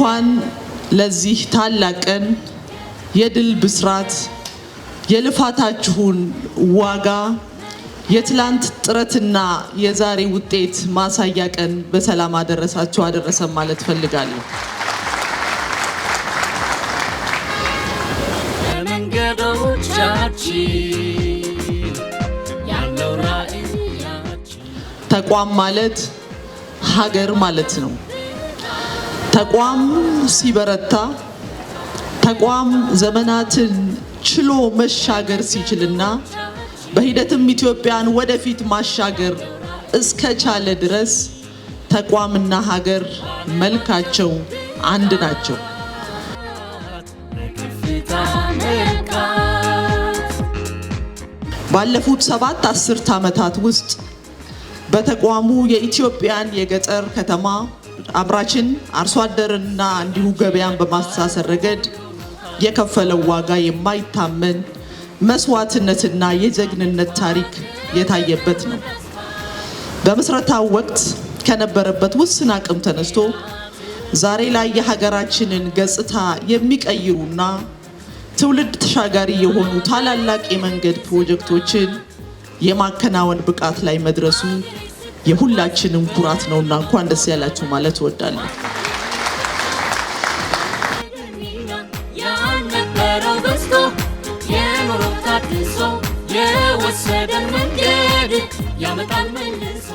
እንኳን ለዚህ ታላቅ ቀን የድል ብስራት፣ የልፋታችሁን ዋጋ፣ የትላንት ጥረትና የዛሬ ውጤት ማሳያ ቀን በሰላም አደረሳችሁ አደረሰን ማለት ፈልጋለሁ። በመንገዶቻችን ያለው ራዕያችን። ተቋም ማለት ሀገር ማለት ነው። ተቋም ሲበረታ፣ ተቋም ዘመናትን ችሎ መሻገር ሲችልና በሂደትም ኢትዮጵያን ወደፊት ማሻገር እስከቻለ ድረስ ተቋምና ሀገር መልካቸው አንድ ናቸው። በከፍታ መብቃት። ባለፉት 7 አስርት ዓመታት ውስጥ በተቋሙ የኢትዮጵያን የገጠር ከተማ አምራችን፣ አርሶ አደርና እንዲሁ ገበያን በማስተሳሰር ረገድ የከፈለው ዋጋ የማይታመን መስዋዕትነትና የጀግንነት ታሪክ የታየበት ነው። በምስረታው ወቅት ከነበረበት ውስን አቅም ተነስቶ ዛሬ ላይ የሀገራችንን ገጽታ የሚቀይሩና ትውልድ ተሻጋሪ የሆኑ ታላላቅ የመንገድ ፕሮጀክቶችን የማከናወን ብቃት ላይ መድረሱ የሁላችንም ኩራት ነውና እንኳን ደስ ያላችሁ ማለት እወዳለሁ። ያልነበረው በዝቶ፣ የኑሮ ታድሶ፣ የወሰደን መንገድ ያመጣል መልሶ።